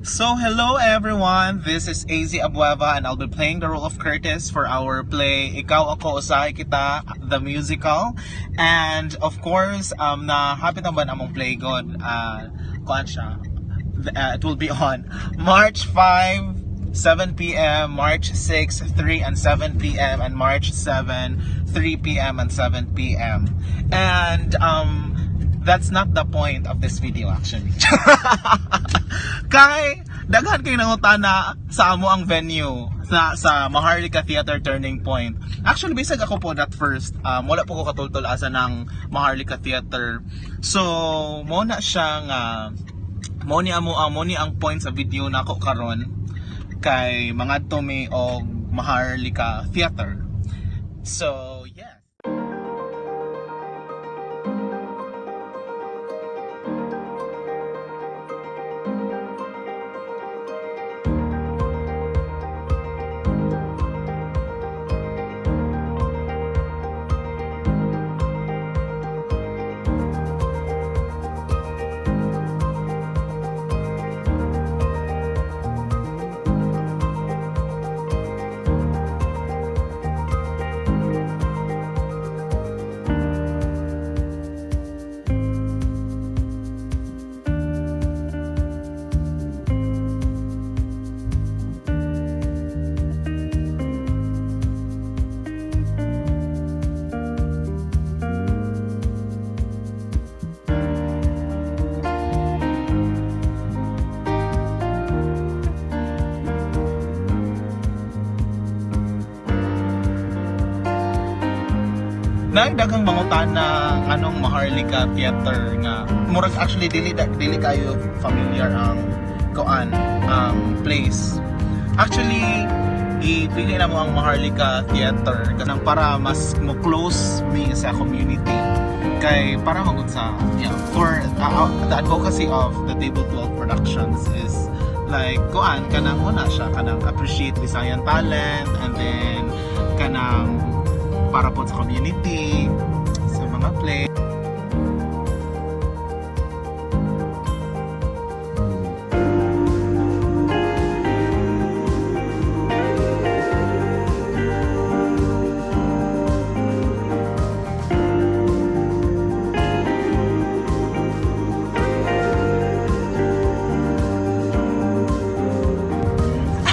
So hello everyone, this is AZ Abueva and I'll be playing the role of Curtis for our play Ikaw Ako Usahay Kita, the musical. And of course, na happy naman among play god, kuan siya. It will be on March 5, 7 p.m., March 6, 3 and 7 p.m., and March 7, 3 p.m. and 7 p.m. And that's not the point of this video, actually. Kay daghan kay nangutana sa amo ang venue sa Maharlika Theater Turning Point. Actually, bisag ako po that first, wala po ko katultol asa ng Maharlika Theater. So, mo na siya nga mo ni amo ang mo ni ang point sa video nako karon kay mangadto mi og Maharlika Theater. So, yes. Nagdaghang mangutana anong Maharlika Theater nga murag actually dili kayo familiar ang kuan ang place. Actually, ipili na mo ang Maharlika Theater kanang para mas mo close mi sa community kay para magud sa, yeah, for the advocacy of the Table 12 Productions is like kuan kanang una siya kanang appreciate Visayan talent and then kanang para po sa community sa mga play.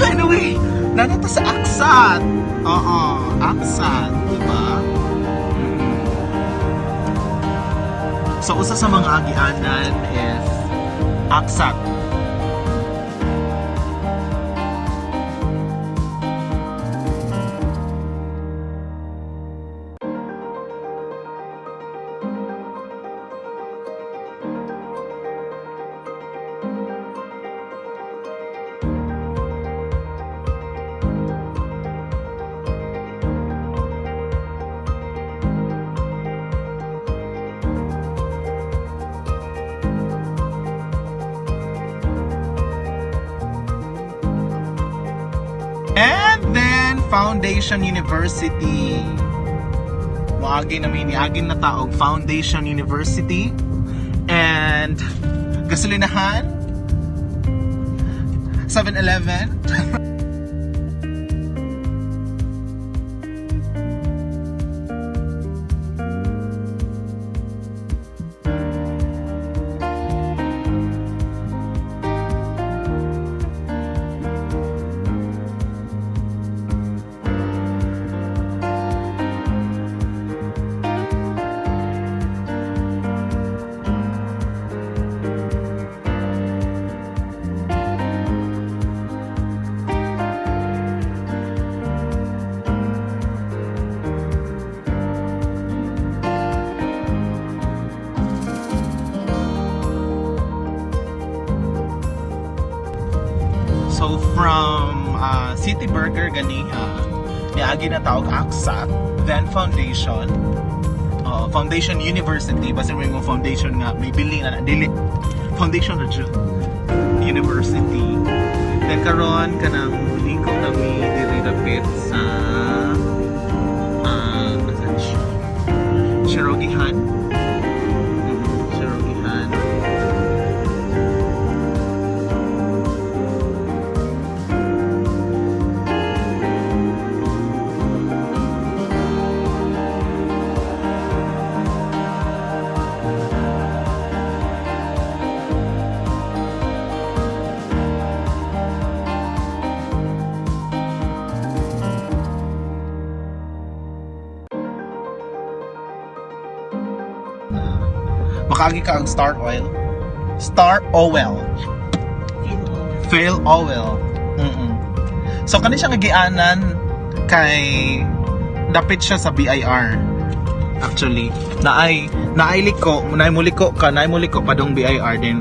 Anyway, nandito sa Aksat. Oo, Aksat, di ba? So, usa sa mga agianan is Aksat. And then, Foundation University. Moagi na mi, niagi na ta og Foundation University. And gasolinahan, 7-Eleven. So from City Burger ganiha, niagi na ta og Aksat, then Foundation, Foundation University, basta may mga foundation nga may building na dili Foundation na jud University. Then karon kanang liko na mi diri dapit sa asan siya? Shirogihan. Shirogihan. Makaagi ka og Star Oil. Star Oil. Filoil. So kani siya nga gianan kay dapit siya sa BIR. Actually, naay liko, naay muliko ka, naay muliko padong BIR din.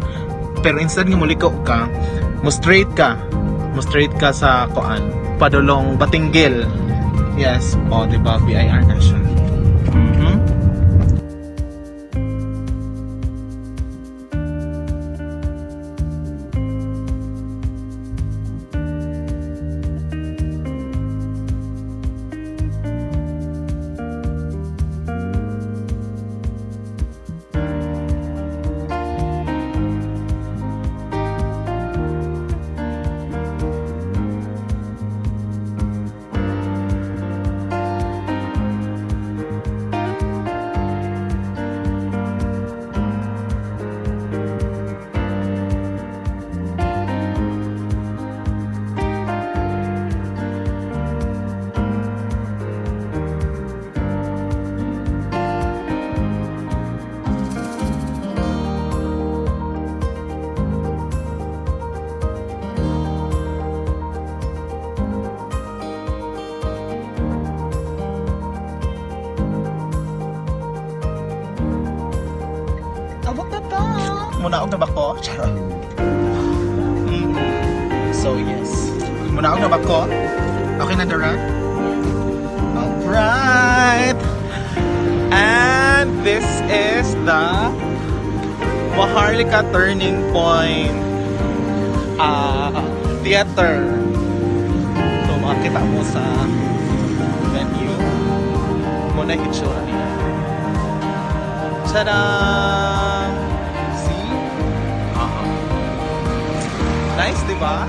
Pero instead nga muliko ka, mo straight ka. Mo straight ka sa koan, padulong Batinguil. Yes, o di ba BIR na siya. Abot na ta. Munaog na ba ko? Charot. So yes. Munaog na ba ko? Okay na, Dara? Alright! And this is the Maharlika Turning Point Theater. So makita mo sa venue. Mao na itsura niya. Tada! See? Nice, di ba?